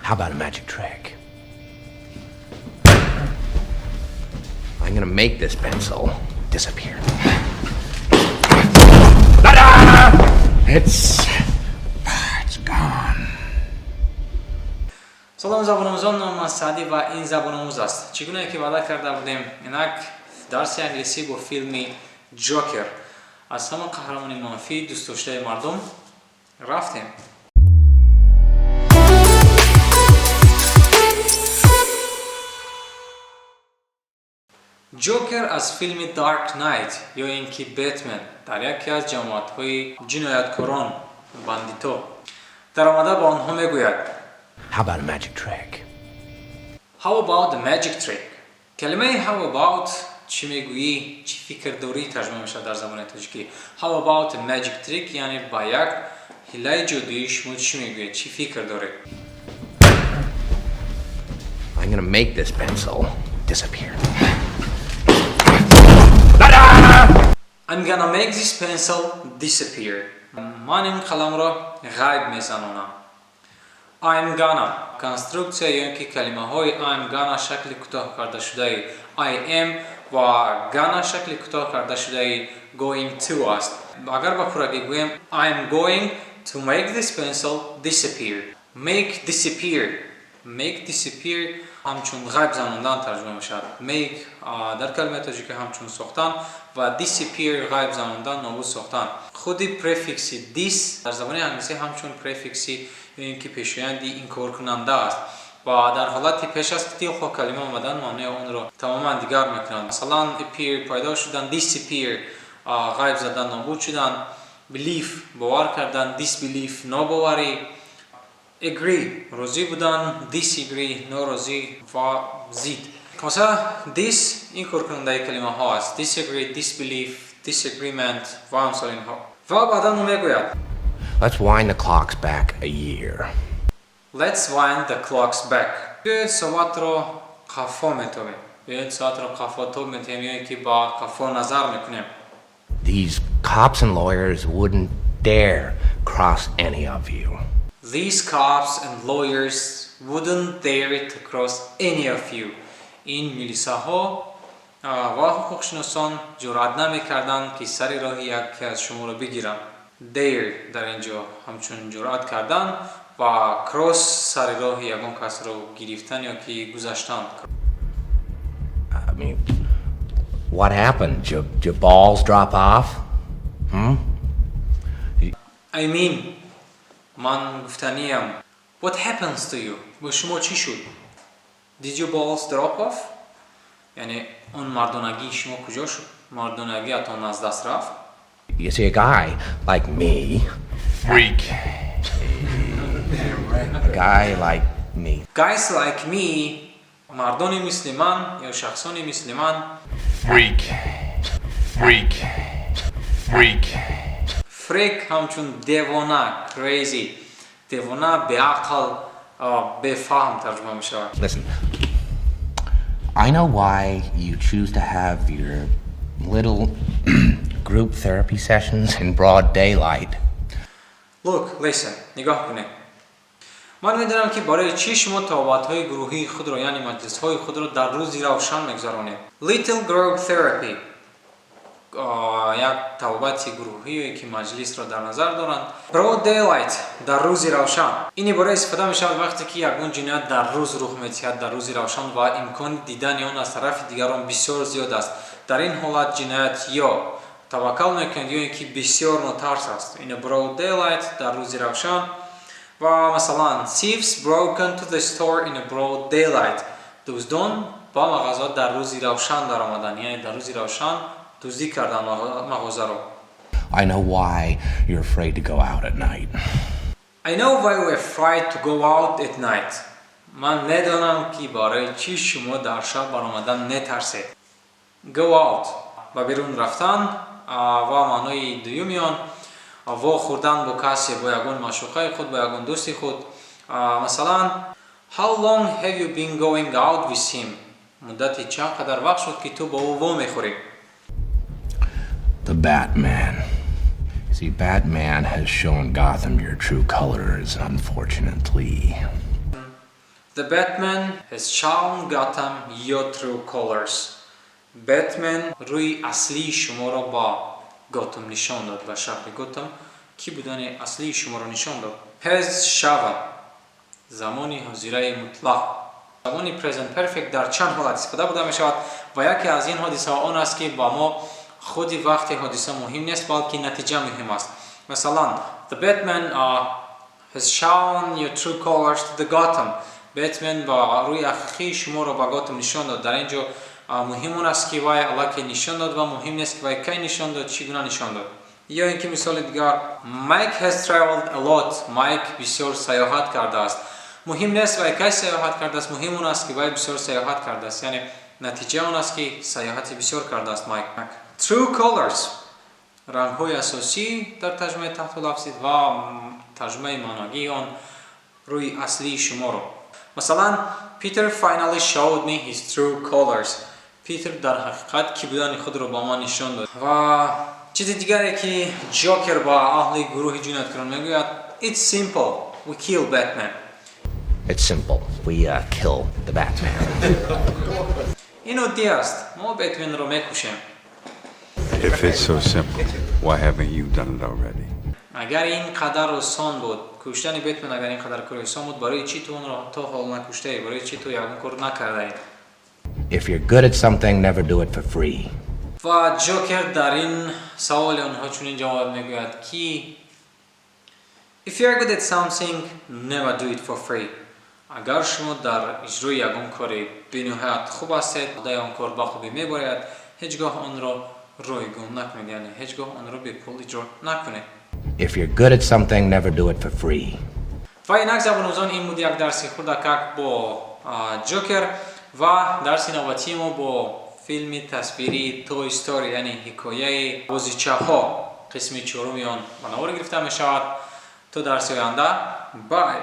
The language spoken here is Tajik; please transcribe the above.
How about a magic trick? I'm gonna make this pencil disappear. Ta-da! It's gone. Салом, забономӯзон, номи ман Саъдӣ ва ин Забономӯз аст. Чӣ гунае ки ваъда карда будем, инак дарси англисӣ бо филми Ҷокер, аз ҳама қаҳрамони манфӣ дӯстдоштаи мардум. Рафтем. Ҷокер аз филми Dark Knight ё ин ки Бэтмен дар яке аз ҷамоатҳои ҷинояткорон, бандито, даромада ба онҳо мегӯяд: How about a magic trick? How about the magic trick? Калимаи how about чӣ мегӯӣ, чӣ фикр дорӣ тарҷума мешавад дар забони тоҷикӣ. How about a magic trick, яъне ба як ҳилаи ҷодуӣ шумо чӣ мегӯед, чӣ фикр доред? I'm gonna make this pencil disappear. Ta-da! I'm gonna make this pencil disappear. Ман ин қаламро ғайб мезанонам. I'm gonna конструксия ё ин ки калимаҳои I'm gonna шакли кӯтоҳ кардашудаи I am ва gonna шакли кӯтоҳ кардашудаи going to аст. Агар ба пуррагӣ гӯем, I'm going to make this pencil disappear. Make disappear. Make disappear ҳамчун ғайб занондан тарҷума мешавад. Make дар калимаи тоҷикӣ ҳамчун сохтан ва disappear ғайб занондан, нобуд сохтан. Худи префикси dis дар забони англисӣ ҳамчун префикси ё ин ки пешоянди инкоркунанда аст ва дар ҳолати пеш аз дилхоҳ калима омадан маънои онро тамоман дигар мекунад. Масалан, appear пайдо шудан, disappear ғайб задан, нобуд шудан, belief бовар кардан, disbelief нобоварӣ, agree розӣ будан, disagree норозӣ ва зид. Масалан, dis инкоркунандаи калимаҳо аст: disagree, disbelief, disagreement ва амсоли инҳо. Ва баъдан ӯ мегӯяд: Let's wind the clocks back a year. Let's wind the clocks back. Биёед, соатро қафо метобем. Биёед, соатро қафо тоб метиҳем ё ин ки ба қафо назар мекунем. These cops and lawyers wouldn't dare cross any of you. These cops and lawyers wouldn't dare to cross any of you. Ин милисаҳо ва ҳуқуқшиносон ҷуръат намекарданд, ки сари роҳи яке аз шуморо бигиранд. Dare дар ин ҷо ҳамчун ҷуръат кардан ва cross сари роҳи ягон касро гирифтан ё ки гузаштан. I mean, what happened? Did your balls drop off? Hmm? I mean, ман гуфтаниям. What happens to you? Бо шумо чӣ шуд? Did your balls drop off? Яъне он мардонагии шумо куҷо шуд? Мардонагиатон аз даст рафт? You see, a guy like me, Freak. a guy like me, Guys like me, мардони мисли ман ё шахсони мисли ман. Freak. Freak. Freak. Freak ҳамчун девона, crazy, девона, беақл, бефаҳм тарҷума мешавад. Listen, I know why you choose to have your little group therapy sessions in broad daylight. Look, listen, нигоҳ кунед. Ман медонам, ки барои чӣ шумо табобатҳои гурӯҳии худро, яъне маҷлисҳои худро дар рӯзи равшан мегузаронед. Little group therapy як табобати гурӯҳие ки маҷлисро дар назар доранд. Broad daylight дар рӯзи равшан. Ин ибора истифода мешавад, вақте ки ягон ҷиноят дар рӯз рух медиҳад, дар рӯзи равшан ва имкони дидани он аз тарафи дигарон бисёр зиёд аст. Дар ин ҳолат ҷиноят ё таваккал мекунад ё ин ки бисёр нотарс аст. In a broad daylight, дар рӯзи равшан. Ва масалан, thieves broke into the store in a broad daylight. Дуздон ба мағоза дар рӯзи равшан даромаданд, яъне дар рӯзи равшан дуздӣ карданд мағозаро. I know why you're afraid to go out at night. I know why you're afraid to go out at night. Ман медонам, ки барои чӣ шумо дар шаб баромадан метарсед. Go out ба берун рафтан ва маънои дуюми он вохӯрдан бо касе, бо ягон маъшуқаи худ, бо ягон дӯсти худ. Масалан, how long have you been going out with him? Муддати чанд қадар вақт шуд, ки ту бо ӯ вомехӯрӣ? The Batman. See, Batman has shown Gotham your true colors, unfortunately. The Batman has shown Gotham your true colors. Бэтмен рӯи аслии шуморо ба Готем нишон дод, ба шаҳри Готем кӣ будани аслии шуморо нишон дод. Has shown, замони ҳозираи мутлақ. Замони present perfect дар чанд ҳолат истифода бурда мешавад ва яке аз ин ҳодисаҳо он аст, ки ба мо худи вақти ҳодиса муҳим нест, балки натиҷа муҳим аст. Масалан, The Batman has shown your true colors to the Gotham. Бэтмен ба рӯи ҳақиқии шуморо ба Готем нишон дод. Дар ин ҷо муҳим он аст, ки вай аллакай нишон дод ва муҳим нест, ки вай кай нишон дод, чӣ гуна нишон дод. Ё ин ки мисоли дигар: Mike has traveled a lot. Майк бисёр сайёҳат кардааст. Муҳим нест, вай кай сайёҳат кардааст, муҳим он аст, ки вай бисёр сайёҳат кардааст, яъне натиҷа он аст, ки сайёҳати бисёр кардааст Майк. True colors, рангҳои асосӣ дар тарҷумаи таҳтулафзӣ ва тарҷумаи маъногии он, рӯи аслии шуморо. Масалан, Peter finally showed me his true colors. Питер дар ҳақиқат кӣ будани худро ба ман нишон дод. Ва чизи дигаре, ки Ҷокер ба аҳли гурӯҳи ҷинояткорон мегӯяд: It's simple, we kill Batman. It's simple. We kill the Batman. Ин оддӣ аст, мо Бэтменро мекушем. If it's so simple, why haven't you done it already? Агар ин қадар осон буд, куштани Бэтмен, агар ин қадар кори осон буд, барои чӣ ту онро то ҳол накуштаӣ? Барои чӣ ту ягон кор накардаӣ? If you're good at something, never do it for free. Ва Ҷокер дар ин саволи онҳо чунин ҷавоб мегӯяд, ки If you are good at something, never do it for free. Агар шумо дар иҷрои ягон кори бениҳоят хуб ҳастед, даи он кор ба хубӣ мебаред, ҳеҷ гоҳ онро ройгон накунед, яъне ҳеҷ гоҳ онро бепул иҷро накунед. If you're good at something, never do it for free. Ва инак, забономӯзон, ин буд як дарси хурдакак бо Ҷокер ва дарси навбатии мо бо филми тасвирии Toy Story, яъне ҳикояи бозичаҳо, қисми чоруми он ба навор гирифта мешавад. То дарси оянда, bye.